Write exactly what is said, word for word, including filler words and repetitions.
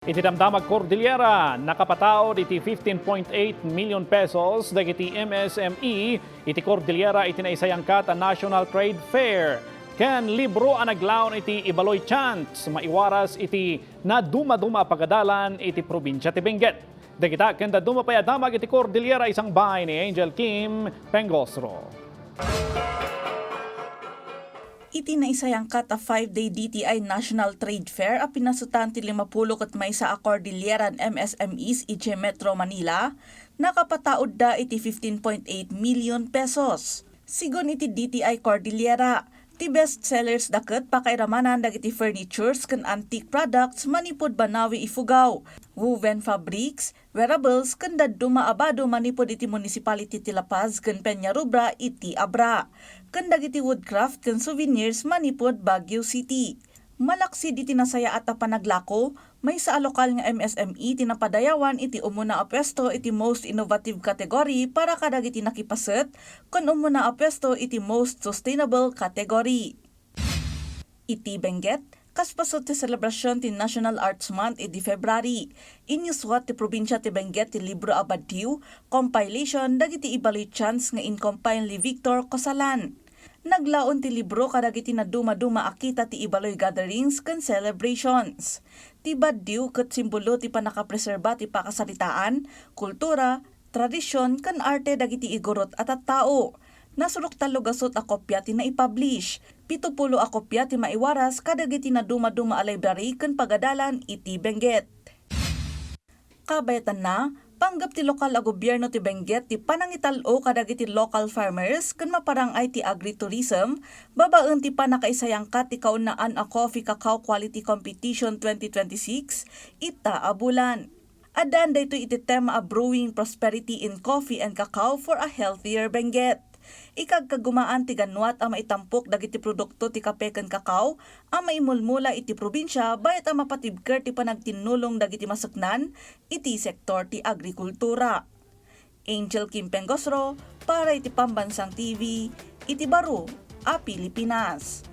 Iti Damdamag Cordillera, nakapataud iti fifteen point eight million pesos dagiti M S M E iti Cordillera iti naisayangkat a National Trade Fair ken libro a naglaon iti Ibaloy Chants maiwaras iti nadumaduma a pagadalan iti probinsia ti Benguet. Dagita ken dadduma pay a damag iti Cordillera isangbay ni Angel Kim Pengosro. Iti naisayangkat a five-day D T I National Trade Fair a pinasutan ti limapulo ket maysa a Cordilleran M S M Es idiay Metro Manila, nakapataudda iti fifteen point eight million pesos. Sigun iti D T I Cordillera, ti best sellers da ket pakairamanan dagiti furnitures ken antique products manipud Banawi, Ifugao, woven fabrics, wearables ken dadduma a bado manipud iti municipality ti La Paz ken Peñarobra iti Abra, ken dagiti woodcraft ken souvenirs manipud Baguio City. Malaksid iti nasayaat a panaglako, maysa a lokal nga M S M E ti napadayawan iti umuna a puesto iti most innovative category para kadagiti nakipaset ken umuna a puesto iti most sustainable category. Iti Benguet, kaspaset ti selebrasion ti National Arts Month idi February, inyuswat ti probinsia ti Benguet ti libro a baddiw, compilation dagiti Ibaloy Chants nga incompile ni Victor Cosalan. Naglaon ti libro kadagiti nadumaduma a kita ti Ibaloy gatherings ken celebrations. Ti baddiw ket simbolo ti pannakapreserba ti pakasaritaan, kultura, tradision ken arte dagiti igurot a tattao. Nasurok tallo gasut a kopia ti naipublish. Pito pulo a kopia ti maiwaras kadagiti nadumaduma a library ken pagadalan iti Benguet. Kabayatanna, panggep ti lokal a gobierno ti Benguet ti panangital-o kadagiti local farmers ken maparang-ay ti agritourism babaen ti pannakaisayangkat ti kaunaan a Coffee Cacao Quality Competition twenty twenty-six ita a bulan. Addaan daytoy iti tema a Brewing Prosperity in Coffee and Cacao for a Healthier Benguet. Ikagkagumaan ti gannuat a maitampok dagiti produkto ti kape ken kakao a maimulmula iti probinsia bayat a mapatibker ti panagtinnulong dagiti maseknan iti sektor ti agrikultura. Angel Kim Pengosro para iti Pambansang T V iti baro a Pilipinas.